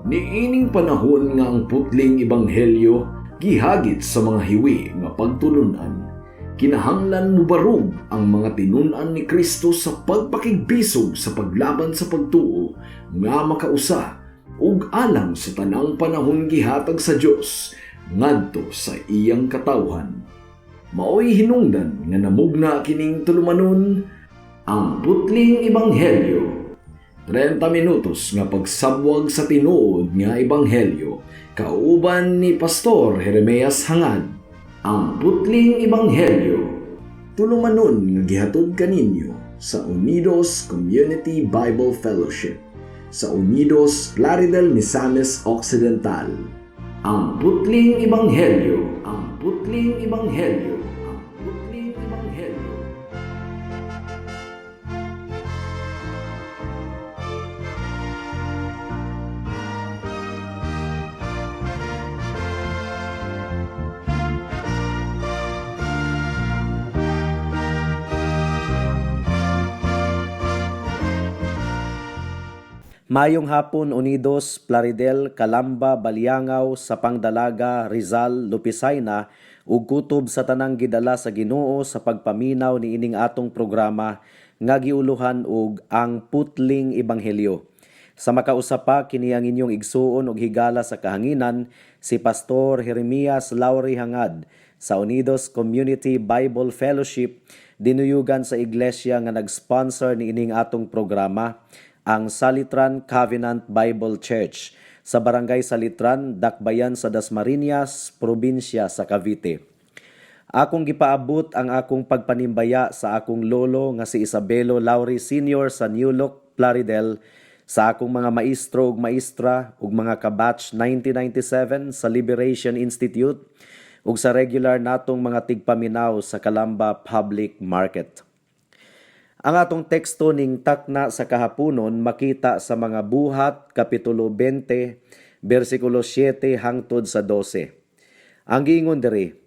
Niining panahon nga ang putling ebanghelyo gihagit sa mga hiwi nga pagtulunan, kinahanglan mubarog ang mga tinun-an ni Kristo sa pagpakigbisog sa paglaban sa pagtuo nga makausa ug alang sa tanang panahon gihatag sa Dios ngadto sa iyang katawhan. Maoy hinungdan nga namugna kining tulumanon, Ang Putling Ebanghelyo. 30 minutos nga pagsabwag sa tinuod nga ebanghelyo kauban ni Pastor Jeremias Hangad. Ang Putling Ebanghelyo. Tulumanon nga gihatod kaninyo sa Unidos Community Bible Fellowship sa Unidos, Plaridel, Misamis Occidental. Ang Putling Ebanghelyo, Ang Putling Ebanghelyo, Ang Putling Ebanghelyo. Mayong hapon, Unidos, Plaridel, Calamba, Baliangao, Sapang Dalaga, Rizal, Lupisayna ug kutob sa tanang gidala sa Ginoo sa pagpaminaw niining atong programa nga giuluhan og Ang Putling Ebanghelyo. Sa makausa pa, kini ang inyong igsuon ug higala sa kahanginan, si Pastor Jeremias Lauri Hangad sa Unidos Community Bible Fellowship, dinuyugan sa iglesia nga nag-sponsor niining atong programa, ang Salitran Covenant Bible Church sa Barangay Salitran, Dakbayan sa Dasmariñas, probinsya sa Cavite. Akong gipaabot ang akong pagpanimbaya sa akong lolo nga si Isabelo Lauri Sr. sa New Look, Plaridel, sa akong mga maestro ug maestra ug mga kabatch 1997 sa Liberation Institute ug sa regular natong mga tigpaminaw sa Calamba Public Market. Ang atong teksto ning takna sa kahaponon makita sa Mga Buhat kapitulo 20 bersikulo 7 hangtod sa 12. Ang giingon diri: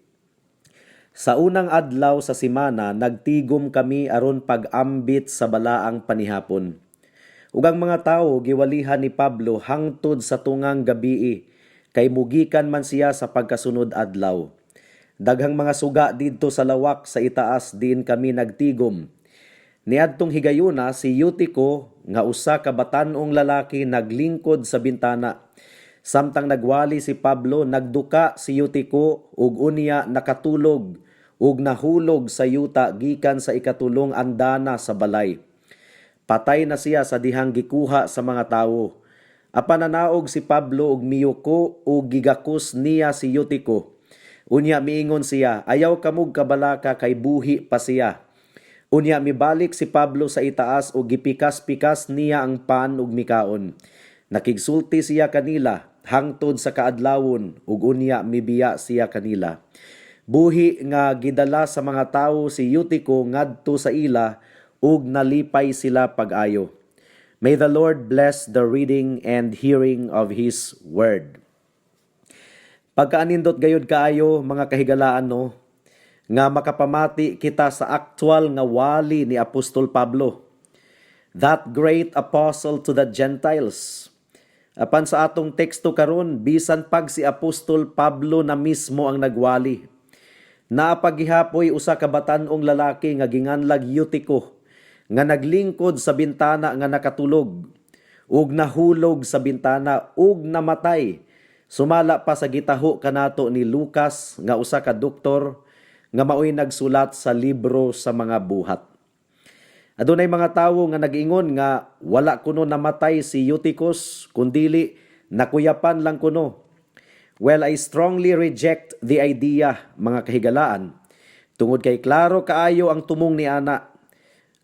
"Sa unang adlaw sa semana, nagtigom kami aron pag-ambit sa balaang panihapon. Ug ang mga tawo giwalihan ni Pablo hangtod sa tungang gabii, kay mugikan man siya sa pagkasunod adlaw. Daghang mga suga didto sa lawak sa itaas diin kami nagtigom. Niadtong higayuna, si Eutico nga usa ka batan-ong lalaki naglingkod sa bintana. Samtang nagwali si Pablo, nagduka si Eutico ug unya nakatulog ug nahulog sa yuta gikan sa ikatulong andana sa balay. Patay na siya sa dihang gikuha sa mga tawo. Apan nanaog si Pablo ug miyuko ug gigakos niya si Eutico. Unya miingon siya, 'Ayaw kamog kabalaka kay buhi pa siya.' Unya mibalik si Pablo sa itaas ug gipikas-pikas niya ang pan ug mikaon. Nakigsulti siya kanila hangtod sa kaadlawon ug unya mibiya siya kanila. Buhi nga gidala sa mga tawo si Eutico ngadto sa ila ug nalipay sila pag-ayo." May the Lord bless the reading and hearing of His Word. Pagkaanindot gayud kaayo, mga kahigalaan, no, nga makapamati kita sa actual nga wali ni Apostol Pablo, that great apostle to the Gentiles. Apan sa atong teksto karon, bisan pag si Apostol Pablo na mismo ang nagwali, naa pa gihapoy usa ka batan-ong lalaki nga ginganlag Eutico nga naglingkod sa bintana nga nakatulog ug nahulog sa bintana ug namatay, sumala pa sa gitaho kanato ni Lucas nga usa ka doktor nga maoy nagsulat sa libro sa Mga Buhat. Adunay mga tawo nga nag-ingon nga wala kuno namatay si Eutychus kundili nakuyapan lang kuno. Well, I strongly reject the idea, mga kahigalaan, tungod kay klaro kaayo ang tumong ni ana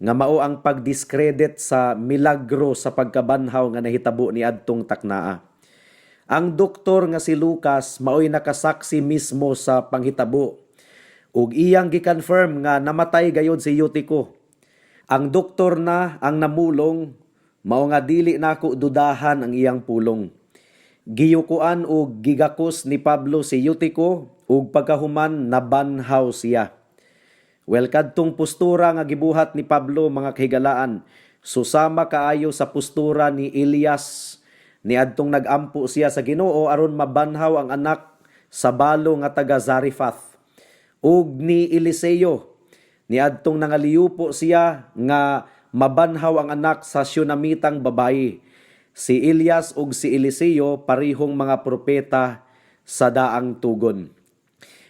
nga mao ang pagdiscredit sa milagro sa pagkabanhaw nga nahitabo ni adtong taknaa. Ang doktor nga si Lucas maoy nakasaksi mismo sa panghitabo ug iyang gi-confirm nga namatay gayod si Eutico. Ang doktor na ang namulong, mao nga dili nako dudahan ang iyang pulong. Giyukuan og gigakos ni Pablo si Eutico ug pagkahuman nabanhaw siya. Well, kadtong postura nga gibuhat ni Pablo, mga kahigalaan, susama kaayo sa postura ni Elias Niadtong nagampo siya sa Ginoo aron mabanhaw ang anak sa balo nga taga Zarephath. Ug ni Eliseo, niadtong nangaliyupo siya nga mabanhaw ang anak sa Shunamitang babayi. Si Elias ug si Eliseo parihong mga propeta sa Daang Tugon.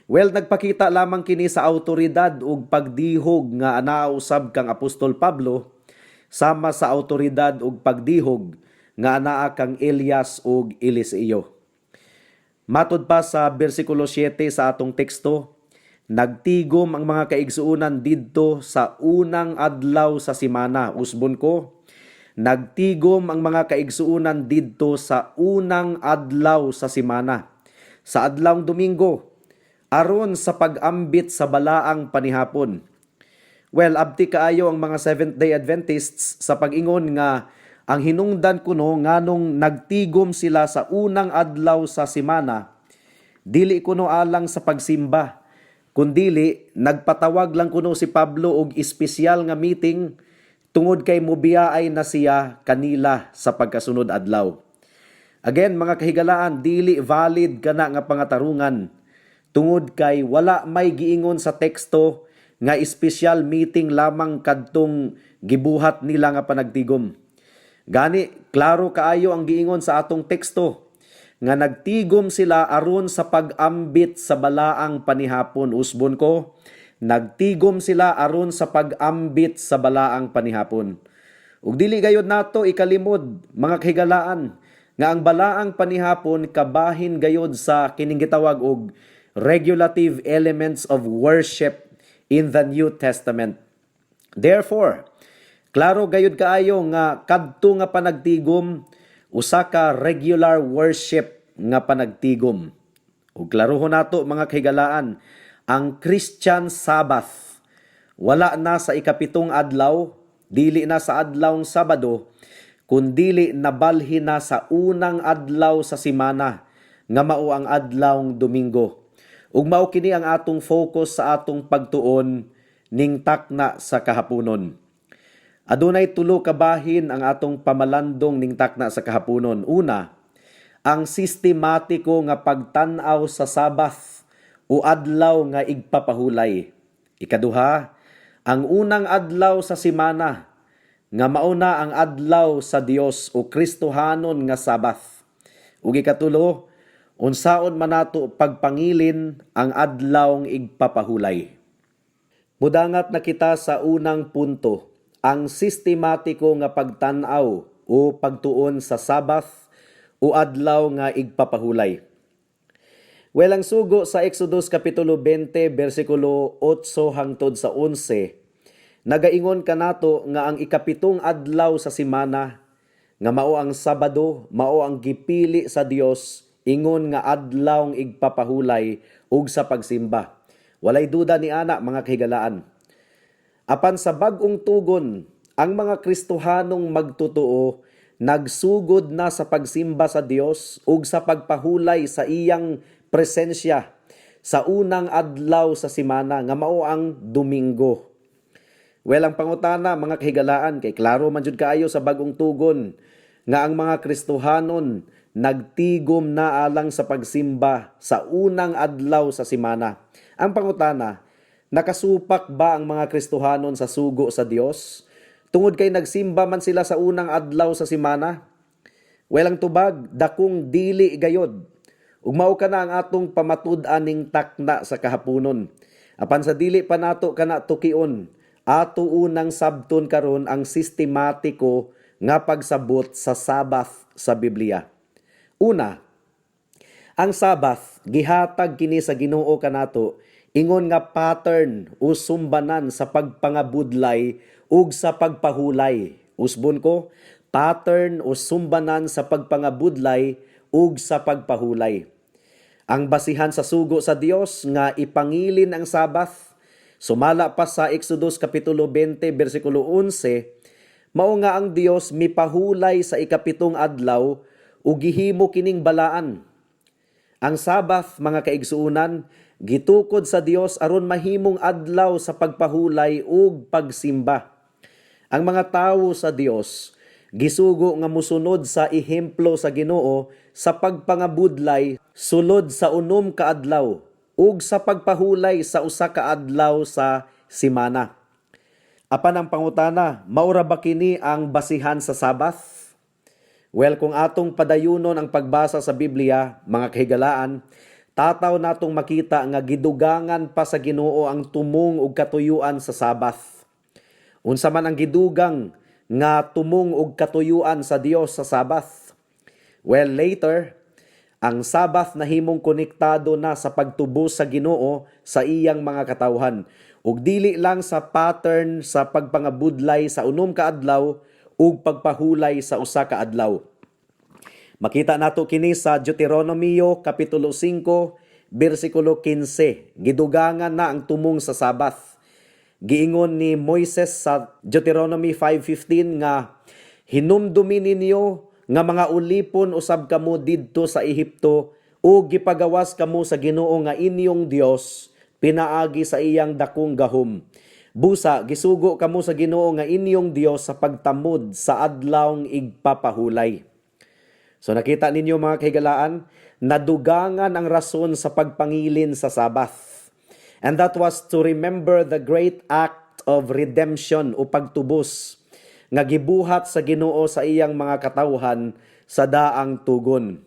Well, nagpakita lamang kini sa autoridad ug pagdihog nga anaa usab kang Apostol Pablo, sama sa autoridad ug pagdihog nga anaa kang Elias ug Eliseo. Matod pa sa bersikulo 7 sa atong teksto, nagtigom ang mga kaigsuonan didto sa unang adlaw sa simana. Usbon ko, nagtigom ang mga kaigsuonan didto sa unang adlaw sa simana, sa adlawng Domingo, aron sa pag-ambit sa balaang panihapon. Well, abti kaayo ang mga Seventh-day Adventists sa pag-ingon nga ang hinungdan kuno nganong nagtigom sila sa unang adlaw sa simana, dili kuno alang sa pagsimba, kundili nagpatawag lang kuno si Pablo og espesyal nga meeting tungod kay mobiyaay na siya kanila sa pagkasunod adlaw. Again, mga kahigalaan, dili valid kana nga pangatarungan tungod kay wala may giingon sa teksto nga espesyal meeting lamang kadtong gibuhat nila nga panagtigom. Gani, klaro kaayo ang giingon sa atong teksto nga nagtigom sila aron sa pag-ambit sa balaang panihapon. Usbon ko, nagtigom sila aron sa pag-ambit sa balaang panihapon. Ug dili gayod nato ikalimod, mga kahigalaan, nga ang balaang panihapon kabahin gayod sa kining gitawag og regulative elements of worship in the New Testament. Therefore, klaro gayud kaayo nga kadto nga panagtigom usa ka regular worship nga panagtigom. Ug klarohon nato, mga kahigalaan, ang Christian Sabbath wala na sa ikapitong adlaw, dili na sa adlawng Sabado, kundili nabalhin na sa unang adlaw sa simana nga mao ang adlawng Domingo. Ug mao kini ang atong focus sa atong pagtuon ning takna sa kahaponon. Adunay tulo ka bahin ang atong pamalandong ning takna sa kahaponon. Una, ang sistematiko nga pagtan-aw sa Sabbath o adlaw nga igpapahulay. Ikaduha, ang unang adlaw sa simana nga mauna ang adlaw sa Dios o Kristohanon nga Sabbath. Ug ikatulo, unsaon man nato pagpangilin ang adlawng igpapahulay. Mudangat na kita sa unang punto, ang sistematiko nga pagtan-aw o pagtuon sa Sabbath o adlaw nga igpapahulay. Well, ang sugo sa Exodus Kapitulo 20, versikulo 8 hangtod sa 11, nagaingon kanato nga ang ikapitong adlaw sa simana nga mao ang Sabado, mao ang gipili sa Dios ingon nga adlawng igpapahulay ug sa pagsimba. Walay duda ni ana, mga kahigalaan. Apan sa Bag-ong Tugon, ang mga Kristohanong magtotoo nagsugod na sa pagsimba sa Dios ug sa pagpahulay sa iyang presensya sa unang adlaw sa simana nga mao ang Domingo. Well, ang pangutana, mga kahigalaan, kay klaro man jud kaayo sa Bag-ong Tugon nga ang mga Kristohanon nagtigom na alang sa pagsimba sa unang adlaw sa simana. Ang pangutana, nakasupak ba ang mga Kristohanon sa sugo sa Dios tungod kay nagsimba man sila sa unang adlaw sa simana? Well, ang tubag, dakong dili gayod. Ug mao kana ang atong pamatud-an ning takna sa kahaponon. Apan sa dili pa nato kana tukion, ato unang sabton karon ang sistematiko nga pagsabot sa Sabbath sa Biblia. Una, ang Sabbath gihatag kini sa Ginoo kanato ingon nga pattern o sumbanan sa pagpangabudlay ug sa pagpahulay. Usbon ko, pattern o sumbanan sa pagpangabudlay ug sa pagpahulay. Ang basihan sa sugo sa Dios nga ipangilin ang Sabbath, sumala pa sa Exodus Kapitulo 20 bersikulo 11, mao nga ang Dios mipahulay sa ikapitong adlaw ug gihimo kining balaan. Ang Sabbath, mga kaigsuonan, gitukod sa Dios aron mahimong adlaw sa pagpahulay ug pagsimba. Ang mga tawo sa Dios Gisugo nga musunod sa ehemplo sa Ginoo sa pagpangabudlay sulod sa 6 ka adlaw ug sa pagpahulay sa 1 ka adlaw sa semana. Apan ang pangutana, maura ba kini ang basihan sa Sabbath? Well, kung atong padayunon ang pagbasa sa Biblia, mga kahigalaan, tataw natong makita nga gidugangan pa sa Ginoo ang tumong ug katuyuan sa Sabbath. Unsa man ang gidugang nga tumong ug katuyuan sa Dios sa Sabbath? Well, later, ang Sabbath nahimong konektado na sa pagtubos sa Ginoo sa iyang mga katawhan ug dili lang sa pattern sa pagpangabudlay sa 6 ka adlaw ug pagpahulay sa 1 ka adlaw. Makita nato kini sa Deuteronomio kapitulo 5 bersikulo 15. Gidugangan na ang tumong sa Sabbath. Giingon ni Moises sa Deuteronomy 5:15 nga hinumdumi ninyo nga mga ulipon usab kamo didto sa Ehipto ug gipagawas kamo sa Ginoo nga inyong Dios pinaagi sa iyang dakong gahom. Busa gisugo kamo sa Ginoo nga inyong Dios sa pagtamod sa adlawng igpapahulay. So nakita ninyo, mga kahigalaan, nadugangan ang rason sa pagpangilin sa Sabbath. And that was to remember the great act of redemption o pagtubos nga gibuhat sa Ginoo sa iyang mga katawhan sa daang tugon.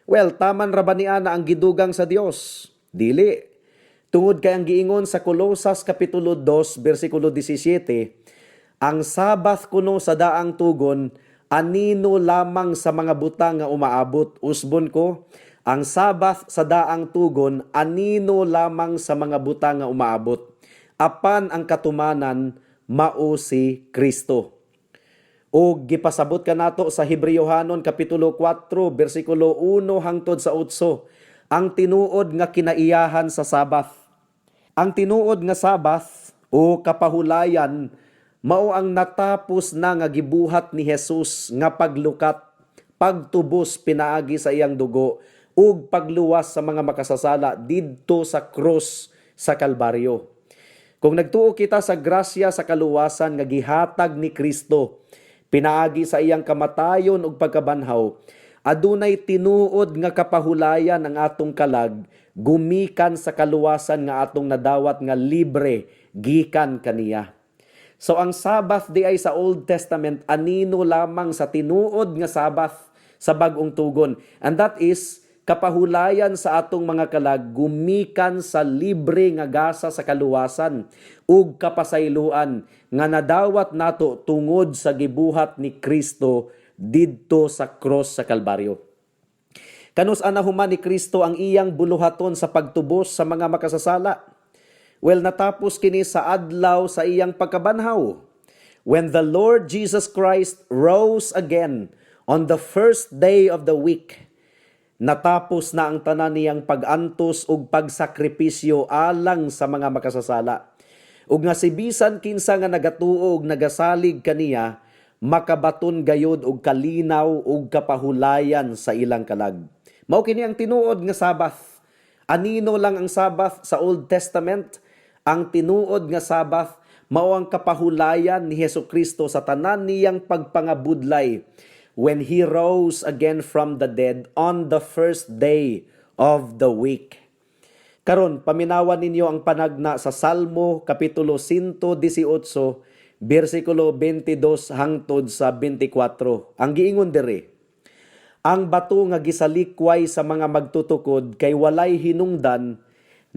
Well, taman ra ba niya na ang gidugang sa Dios? Dili. Tungod kay ang giingon sa Kolosas kapitulo 2 bersikulo 17, ang Sabbath kuno sa daang tugon anino lamang sa mga butang nga umaabot. Usbon ko, ang Sabbath sa daang tugon anino lamang sa mga butang nga umaabot. Apan ang katumanan mao si Kristo. O gipasabot kanato sa Hebreohanon kapitulo 4 bersikulo 1 hangtod sa 8 ang tinuod nga kinaiyahan sa Sabbath. Ang tinuod nga Sabbath o kapahulayan mao ang natapos na nga gibuhat ni Jesus nga paglukat, pagtubos pinaagi sa iyang dugo ug pagluwas sa mga makasasala didto sa krus sa Kalbaryo. Kung nagtuo kita sa grasya sa kaluwasan nga gihatag ni Kristo pinaagi sa iyang kamatayon ug pagkabanhaw, adunay tinuod nga kapahulayan ang atong kalag gumikan sa kaluwasan nga atong nadawat nga libre gikan kaniya. So ang Sabbath diay sa Old Testament anino lamang sa tinuod nga Sabbath sa bag-ong tugon. And that is kapahulayan sa atong mga kalag gumikan sa libre nga gasa sa kaluwasan ug kapasayloan nga nadawat nato tungod sa gibuhat ni Kristo didto sa cross sa Kalbaryo. Kanus-a nahuman ni Kristo ang iyang buluhaton sa pagtubos sa mga makasasala? Well, natapos kini sa adlaw sa iyang pagkabanhaw. When the Lord Jesus Christ rose again on the first day of the week, natapos na ang tanan niyang pag-antos ug pagsakripisyo alang sa mga makasasala. Ug nga si bisan kinsa nga nagatuo ug nagasalig kaniya, makabaton gayod og kalinaw ug kapahulayan sa ilang kalag. Mao kini ang tinuod nga Sabbath. Anino lang ang Sabbath sa Old Testament. Ang tinuod nga Sabbath mao ang kapahulayan ni Hesus Kristo sa tanan niyang pagpangabudlay when he rose again from the dead on the first day of the week. Karon, paminawan ninyo ang panagna sa Salmo kapitulo 118 bersikulo 22 hangtod sa 24. Ang giingon diri, "Ang bato nga gisalikway sa mga magtutukod kay walay hinungdan,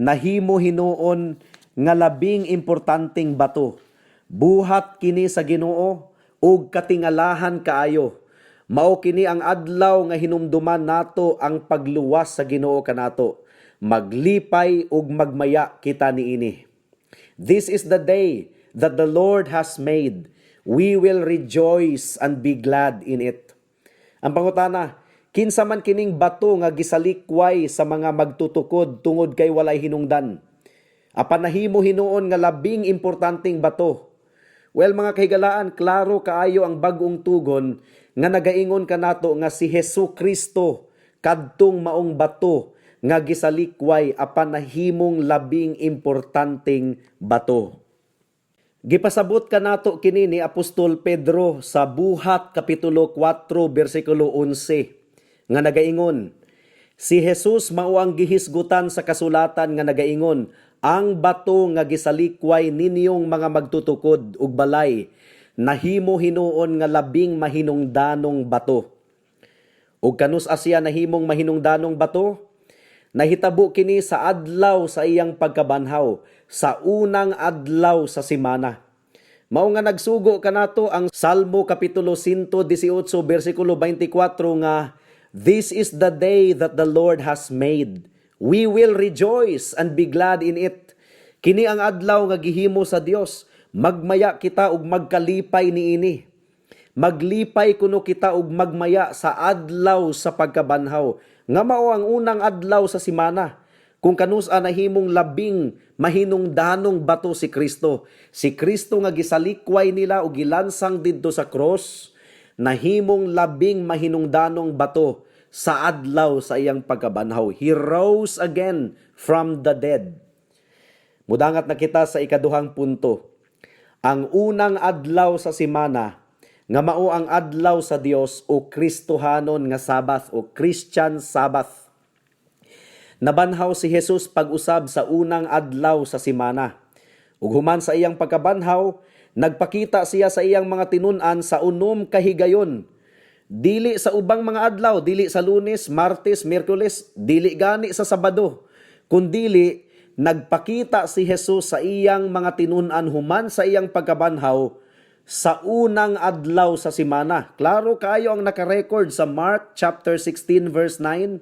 nahimo hinuon nga labing importanteng bato. Buhat kini sa Ginoo ug katingalahan kaayo. Mao kini ang adlaw nga hinumduman nato ang pagluwas sa Ginoo kanato. Maglipay ug magmaya kita niini. This is the day that the Lord has made. We will rejoice and be glad in it." Ang pangutana, kinsa man kining bato nga gisalikway sa mga magtutukod tungod kay walay hinungdan, apan nahimo hinuon nga labing importanteng bato? Well, mga kahigalaan, klaro kaayo ang bag-ong tugon nga nagaingon kanato nga si Hesu Kristo kadtong maong bato nga gisalikway apan nahimong labing importanteng bato. Gipasabot kanato kini ni Apostol Pedro sa Buhat kapitulo 4 bersikulo 11 nga nagaingon, "Si Jesus mao ang gihisgutan sa kasulatan nga nagaingon, 'Ang bato nga gisalikway ninyong mga magtutukod og balay nahimo hinuon nga labing mahinungdanong bato.'" Ug kanus-a siya nahimong mahinungdanong bato? Nahitabo kini sa adlaw sa iyang pagkabanhaw, sa unang adlaw sa semana. Mao nga nagsugo kanato ang Salmo kapitulo 118 bersikulo 24 nga, "This is the day that the Lord has made. We will rejoice and be glad in it." Kini ang adlaw nga gihimo sa Dios. Magmaya kita ug magkalipay niini. Maglipay kuno kita ug magmaya sa adlaw sa pagkabanhaw nga mao ang unang adlaw sa semana. Kung kanus-a nahimong labing mahinungdanong bato si Kristo. Si Kristo nga gisalikway nila ug gilansang didto sa cross, nahimong labing mahinungdanong bato sa adlaw sa iyang pagkabanhaw. He rose again from the dead. Mudangat na kita sa ikaduhang punto. Ang unang adlaw sa semana nga mao ang adlaw sa Dios o Kristohanon nga Sabbath o Christian Sabbath. Nabanhaw si Jesus pag-usab sa unang adlaw sa semana. Ug human sa iyang pagkabanhaw, nagpakita siya sa iyang mga tinun-an sa 6 ka higayon. Dili sa ubang mga adlaw, dili sa Lunes, Martes, Miyerkules, dili gani sa Sabado, kundili nagpakita si Jesus sa iyang mga tinun-an human sa iyang pagkabanhaw sa unang adlaw sa semana. Klaro kaayo ang naka-record sa Mark chapter 16 verse 9,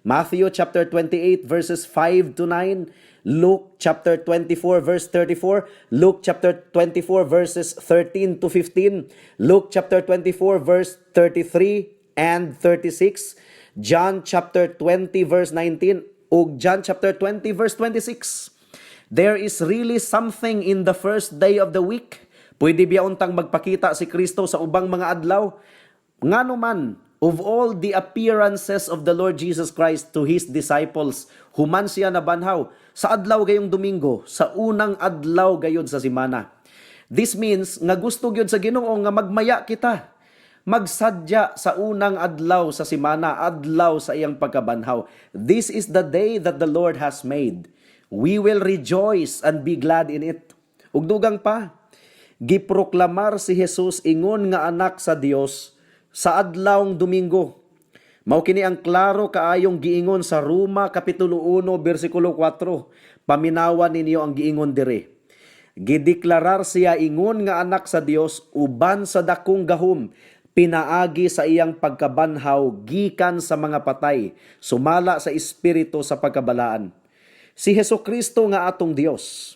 Matthew chapter 28 verses 5 to 9, Luke chapter 24 verse 34, Luke chapter 24 verses 13 to 15, Luke chapter 24 verse 33 and 36, John chapter 20 verse 19, ug John chapter 20 verse 26. There is really something in the first day of the week. Pwede biya untang magpakita si Kristo sa ubang mga adlaw? Ngano man, of all the appearances of the Lord Jesus Christ to His disciples, human siya nabanhaw, sa adlaw gayong Domingo, sa unang adlaw gayod sa semana. This means nga gusto gyud sa Ginoo nga magmaya kita. Magsadya sa unang adlaw sa semana, adlaw sa iyang pagkabanhaw. This is the day that the Lord has made. We will rejoice and be glad in it. Ug dugang pa, giproklamar si Jesus ingon nga anak sa Dios sa adlawng Domingo. Mao kini ang klaro kaayong giingon sa Roma kapitulo 1 bersikulo 4. Paminawan ninyo ang giingon dire. Gideklarar siya ingon nga anak sa Dios uban sa dakong gahom pinaagi sa iyang pagkabanhaw gikan sa mga patay, sumala sa espiritu sa pagkabalaan. Si Hesus Kristo nga atong Dios.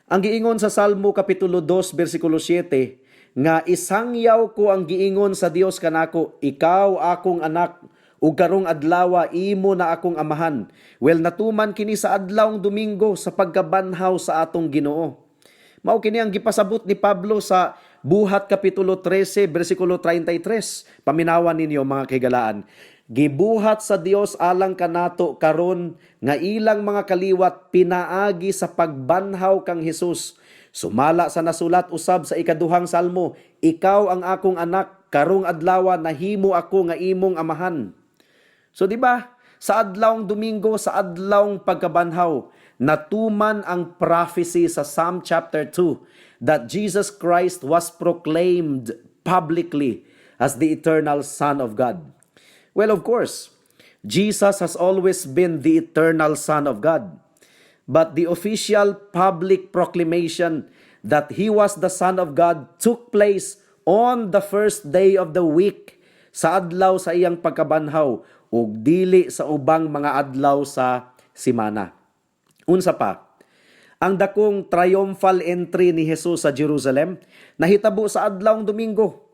Ang giingon sa Salmo kapitulo 2 bersikulo 7 nga isangyaw ko ang giingon sa Dios kanako, "Ikaw akong anak ug karong adlawa imo na akong amahan." Well, natuman kini sa adlawng Domingo sa pagkabanhaw sa atong Ginoo. Mao kini ang gipasabot ni Pablo sa Buhat kapitulo 13 bersikulo 33. Paminawan ninyo, mga kahigalaan. Gibuhat sa Dios alang kanato karon nga ilang mga kaliwat pinaagi sa pagbanhaw kang Hesus. Sumala sa nasulat usab sa ikaduhang salmo, "Ikaw ang akong anak, karong adlawa nahimo ako nga imong amahan." So di ba? Sa adlawng Domingo, sa adlawng pagkabanhaw, natuman ang prophecy sa Psalm chapter 2 that Jesus Christ was proclaimed publicly as the eternal Son of God. Well, of course, Jesus has always been the eternal Son of God. But the official public proclamation that he was the Son of God took place on the first day of the week, sa adlaw sa iyang pagkabanhaw ug dili sa ubang mga adlaw sa semana. Unsa pa? Ang dakong triumphal entry ni Jesus sa Jerusalem nahitabo sa adlawng Domingo.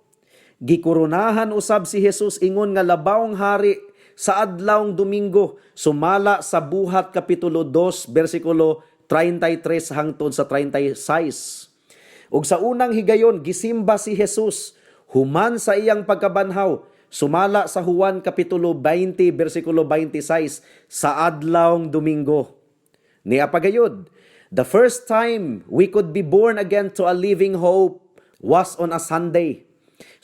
Gikoronahan usab si Jesus ingon nga labawng hari sa adlawng Domingo, sumala sa Buhat kapitulo 2 bersikulo 33 hangtod sa 36. Ug sa unang higayon gisimba si Jesus human sa iyang pagkabanhaw, sumala sa Juan kapitulo 20 bersikulo 26, sa adlawng Domingo. Niya pagayod, The first time we could be born again to a living hope was on a Sunday.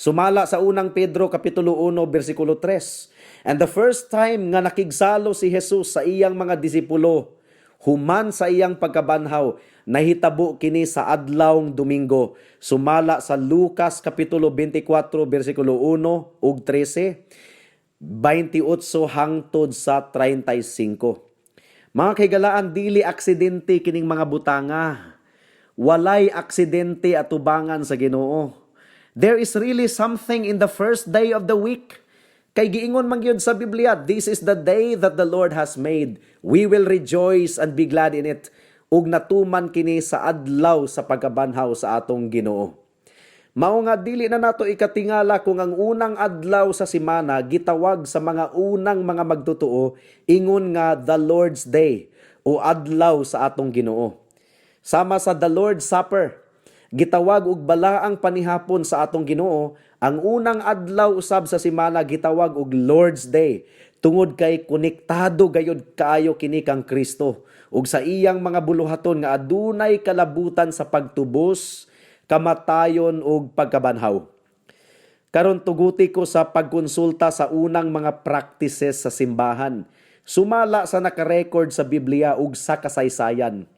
Sumala sa Unang Pedro kapitulo 1 bersikulo 3. And the first time nga nakigsalo si Jesus sa iyang mga disipulo human sa iyang pagkabanhaw, nahitabo kini sa adlawng Domingo, sumala sa Lucas kapitulo 24 bersikulo 1 ug 13, 28 hangtod sa 35. Mga kahigalaan, dili aksidente kining mga butanga. Walay aksidente atubangan sa Ginoo. There is really something in the first day of the week. Kay giingon man gyud sa Biblia, "This is the day that the Lord has made. We will rejoice and be glad in it." Ug natuman kini sa adlaw sa pagkabanhaw sa atong Ginoo. Mao nga dili na nato ikatingala kung ang unang adlaw sa semana gitawag sa mga unang mga magtotoo ingon nga the Lord's Day o adlaw sa atong Ginoo. Sama sa the Lord's Supper, gitawag og balaang panihapon sa atong Ginoo, ang unang adlaw usab sa semana gitawag og Lord's Day tungod kay konektado gayud kaayo kini kang Kristo ug sa iyang mga buluhaton nga adunay kalabutan sa pagtubos, kamatayon ug pagkabanhaw. Karon, tuguti ko sa pagkonsulta sa unang mga practices sa simbahan, sumala sa nakarecord sa Biblia ug sa kasaysayan.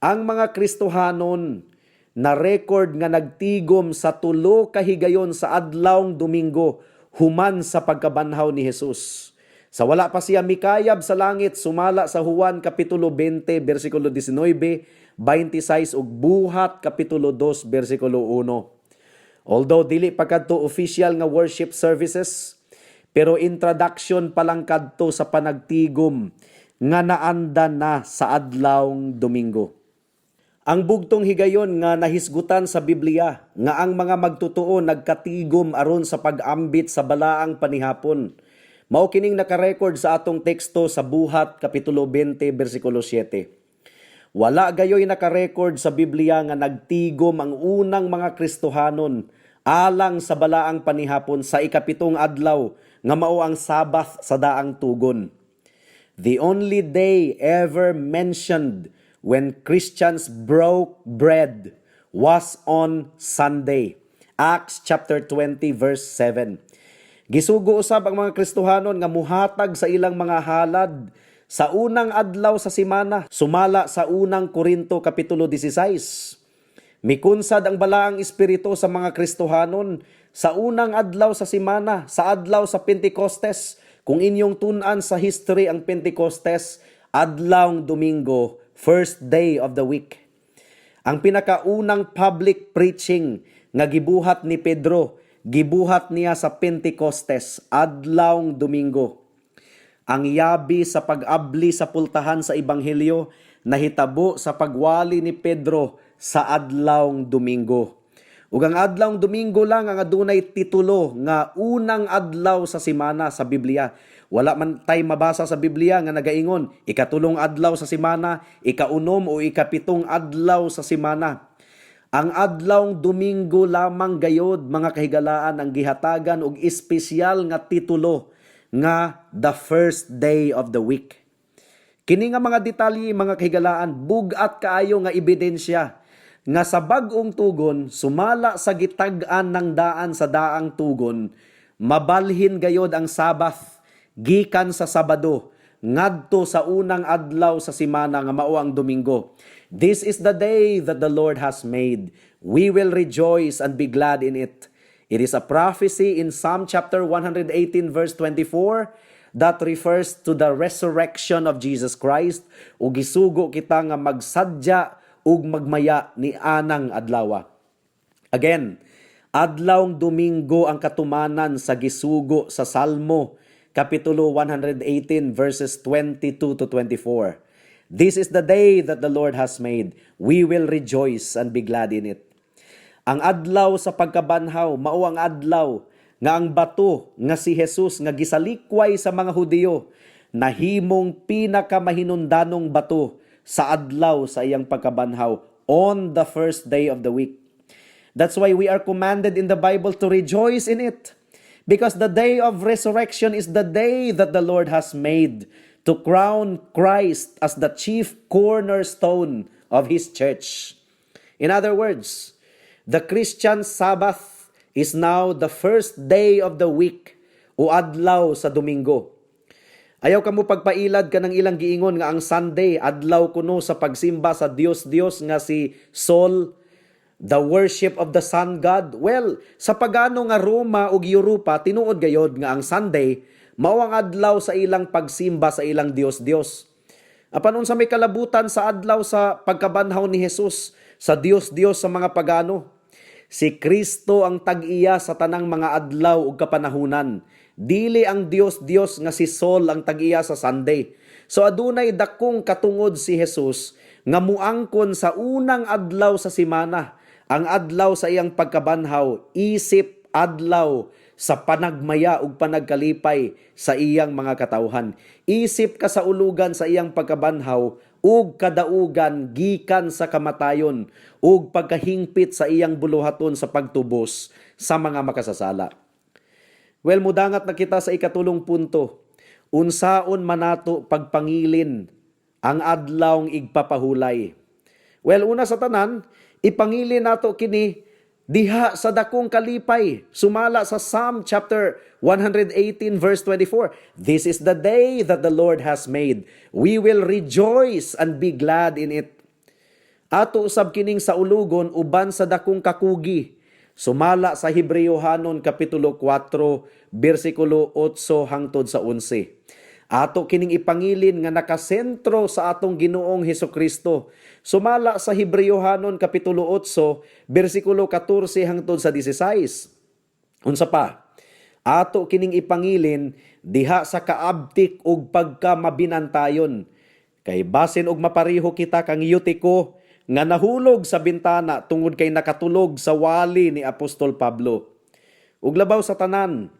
Ang mga Kristohanon na record nga nagtigom sa 3 ka higayon sa adlawng Domingo human sa pagkabanhaw ni Jesus, sa wala pa siya mikayab sa langit, sumala sa Juan kapitulo 20 bersikulo 19, 26 ug Buhat kapitulo 2 bersikulo 1. Although dili pa kadto official nga worship services, pero introduction pa lang kadto sa panagtigom nga naanda na sa adlawng Domingo. Ang bugtong higayon nga nahisgutan sa Biblia nga ang mga magtotoo nagkatigom aron sa pag-ambit sa balaang panihapon, mao kining nakarecord sa atong teksto sa Buhat kapitulo 20 bersikulo 7. Wala gayoy nakarecord sa Biblia nga nagtigom ang unang mga Kristohanon alang sa balaang panihapon sa ikapitong adlaw nga mao ang Sabbath sa daang tugon. The only day ever mentioned when Christians broke bread was on Sunday. Acts chapter 20 verse 7. Gisugo usab ang mga Kristohanon nga muhatag sa ilang mga halad sa unang adlaw sa semana, sumala sa Unang Korinto kapitulo 16. Mikunsad ang balaang espiritu sa mga Kristohanon sa unang adlaw sa semana, sa adlaw sa Pentecostes. Kung inyong tun-an sa history ang Pentecostes, adlawng Domingo, first day of the week. Ang pinakaunang public preaching nga gibuhat ni Pedro, gibuhat niya sa Pentecostes, adlawng Domingo. Ang yabi sa pag-abli sa pultahan sa Ebanghelyo nahitabo sa pagwali ni Pedro sa adlawng Domingo. Ug ang adlawng Domingo lang ang adunay titulo nga unang adlaw sa semana sa Biblia. Wala man tay mabasa sa Biblia nga nagaingon ikatulong adlaw sa semana, ikaunom o ikapitong adlaw sa semana. Ang adlawng Domingo lamang gayod, mga kahigalaan, ang gihatagan og espesyal nga titulo nga the first day of the week. Kini nga mga detalye, mga kahigalaan, bug-at kaayo nga ebidensya nga sa bag-ong tugon, sumala sa gitag-an ng daan sa daang tugon, mabalhin gayod ang Sabbath gikan sa Sabado ngadto sa unang adlaw sa semana nga mao ang Domingo. This is the day that the Lord has made. We will rejoice and be glad in it. It is a prophecy in Psalm chapter 118 verse 24 that refers to the resurrection of Jesus Christ, ug gisugo kita nga magsadya ug magmaya ni anang adlawa. Again, adlawng Domingo ang katumanan sa gisugo sa Salmo kapitulo 118 verses 22 to 24. This is the day that the Lord has made. We will rejoice and be glad in it. Ang adlaw sa pagkabanhaw mao ang adlaw nga ang bato nga si Jesus nga gisalikway sa mga Hudiyo nahimong pinakamahinundanong bato sa adlaw sa iyang pagkabanhaw on the first day of the week. That's why we are commanded in the Bible to rejoice in it. Because the day of resurrection is the day that the Lord has made to crown Christ as the chief cornerstone of His church. In other words, the Christian Sabbath is now the first day of the week o adlaw sa Domingo. Ayaw kamo pagpailad kanang ilang giingon nga ang Sunday adlaw kuno sa pagsimba sa Dios-Dios nga si Sol, the worship of the sun god. Well, sa pagano nga Roma ug Europa, tinuod gayod nga ang Sunday mao ang adlaw sa ilang pagsimba sa ilang Dios-Dios. Apan unsa may kalabutan sa adlaw sa pagkabanhaw ni Jesus sa Dios-Dios sa mga pagano? Si Kristo ang tag-iya sa tanang mga adlaw ug kapanahunan. Dili ang Dios-Dios nga si Sol ang tag-iya sa Sunday. So adunay dakong katungod si Jesus nga muangkon sa unang adlaw sa simana, ang adlaw sa iyang pagkabanhaw, isip adlaw sa panagmaya ug panagkalipay sa iyang mga katawhan. Isip kasaulugan sa iyang pagkabanhaw ug kadaugan gikan sa kamatayon ug pagkahingpit sa iyang buluhaton sa pagtubos sa mga makasasala. Well, mudangat na kita sa ikatulong punto. Unsaon man nato pagpangilin ang adlawng igpapahulay? Well, una sa tanan, ipangilin nato kini diha sa dakong kalipay. Sumala sa Psalm chapter 118 verse 24. "This is the day that the Lord has made. We will rejoice and be glad in it." Ato usab kining saulugon uban sa dakong kakugi. Sumala sa Hebreohanon kapitulo 4 bersikulo 8 hangtod sa 11. Ato kining ipangilin nga nakasentro sa atong Ginoong Hesukristo. Sumala sa Hebreohanon kapitulo 8 bersikulo 14 hangtod sa 16. Unsa pa? Ato kining ipangilin diha sa kaabtik ug pagkamabinantayon. Kay basin og mapareho kita kang Eutico nga nahulog sa bintana tungod kay nakatulog sa wali ni Apostol Pablo. Ug labaw sa tanan,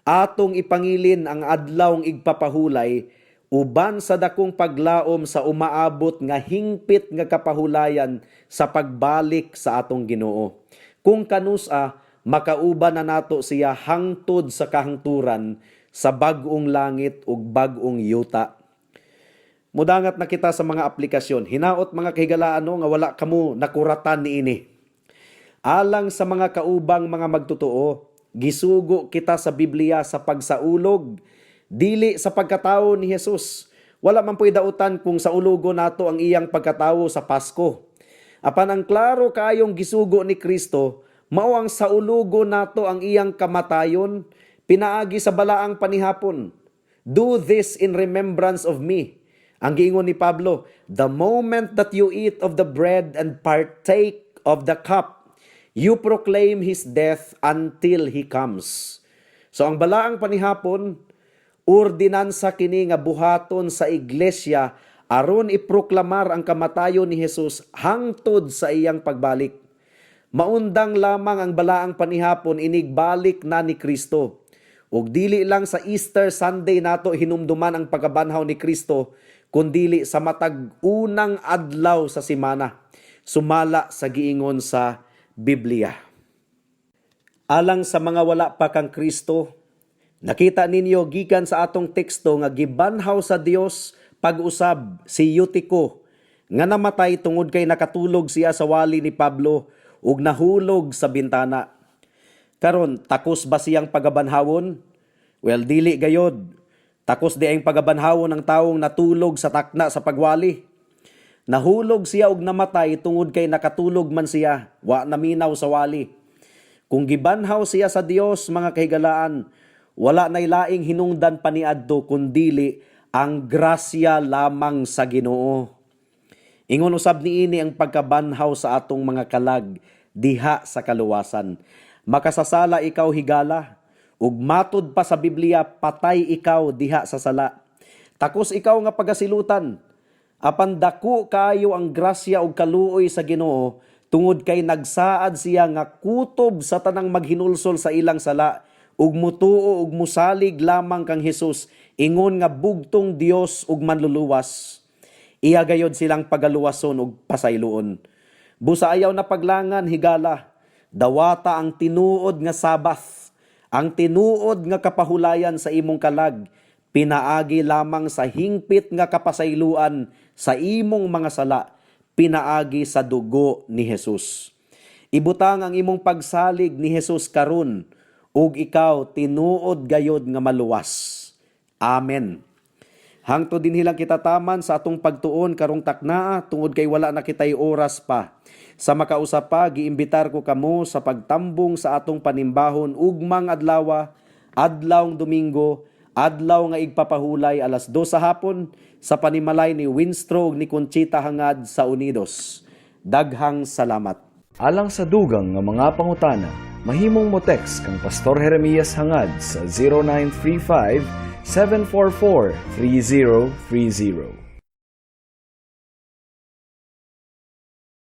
atong ipangilin ang adlawng igpapahulay uban sa dakong paglaom sa umaabot nga hingpit nga kapahulayan sa pagbalik sa atong Ginoo. Kung kanusa makauban na nato siya hangtod sa kahangturan sa bag-ong langit ug bag-ong yuta. Mudangat na kita sa mga aplikasyon. Hinaot, mga kahigalaan, no, nga wala kamo nakuratan niini. Alang sa mga kaubang mga magtotoo, gisugo kita sa Biblia sa pagsaulog, dili sa pagkatao ni Jesus. Wala man po'y dautan kung saulugo nato ang iyang pagkatao sa Pasko. Apan ang klaro kaayong gisugo ni Kristo, mao ang saulugo nato ang iyang kamatayon, pinaagi sa balaang panihapon. "Do this in remembrance of me." Ang giingon ni Pablo, "The moment that you eat of the bread and partake of the cup, you proclaim His death until He comes." So ang balaang panihapon, ordinansa kini nga buhaton sa iglesia aron iproklamar ang kamatayon ni Jesus hangtod sa iyang pagbalik. Maundang lamang ang balaang panihapon inigbalik na ni Kristo. Ug dili lang sa Easter Sunday nato hinumduman ang pagkabanhaw ni Kristo, kundili sa matag unang adlaw sa simana, sumala sa giingon sa Biblia. Alang sa mga wala pa kang Kristo, nakita ninyo gikan sa atong teksto nga gibanhaw sa Dios pag-usab si Eutico nga namatay tungod kay nakatulog siya sa wali ni Pablo ug nahulog sa bintana. Karon, takos ba siyang pagabanhawon? Well, dili gayod. Takos diayng pagabanhawon ang tawong natulog sa takna sa pagwali. Nahulog siya og namatay tungod kay nakatulog man siya, wa naminaw sa wali. Kung gibanhaw siya sa Dios, mga kahigalaan, wala nay laing hinungdan pa niadto kundili ang grasya lamang sa Ginoo. Ingon usab niini ang pagkabanhaw sa atong mga kalag diha sa kaluwasan. Makasasala ikaw, higala, ug matud pa sa Biblia patay ikaw diha sa sala. Takos ikaw nga pagasilutan. Apan dako kaayo ang grasya ug kaluoy sa Ginoo tungod kay nagsaad siya nga kutob sa tanang maghinulsol sa ilang sala ug mutuo ug musalig lamang kang Hesus ingon nga bugtong Dios ug manluluwas. Iya gayod silang pagaluwason ug pasayloon. Busa ayaw na paglangan, higala. Dawata ang tinuod nga Sabbath, ang tinuod nga kapahulayan sa imong kalag, pinaagi lamang sa hingpit nga kapasayloan sa imong mga sala, pinaagi sa dugo ni Jesus. Ibutang ang imong pagsalig ni Jesus karon ug ikaw tinuod gayod nga maluwas. Amen. Hangtod dinhi lang kita taman sa atong pagtuon karong taknaa tungod kay wala na kitay oras pa. Sa makausa pa, giimbitar ko kamo sa pagtambong sa atong panimbahon ugmang adlawa, adlawng Domingo, adlaw nga igpapahulay, alas 2 sa hapon sa panimalay ni Winstro ug ni Conchita Hangad sa Unidos. Daghang salamat. Alang sa dugang nga mga pangutana, mahimong mo text kang Pastor Jeremias Hangad sa 0935 744 3030.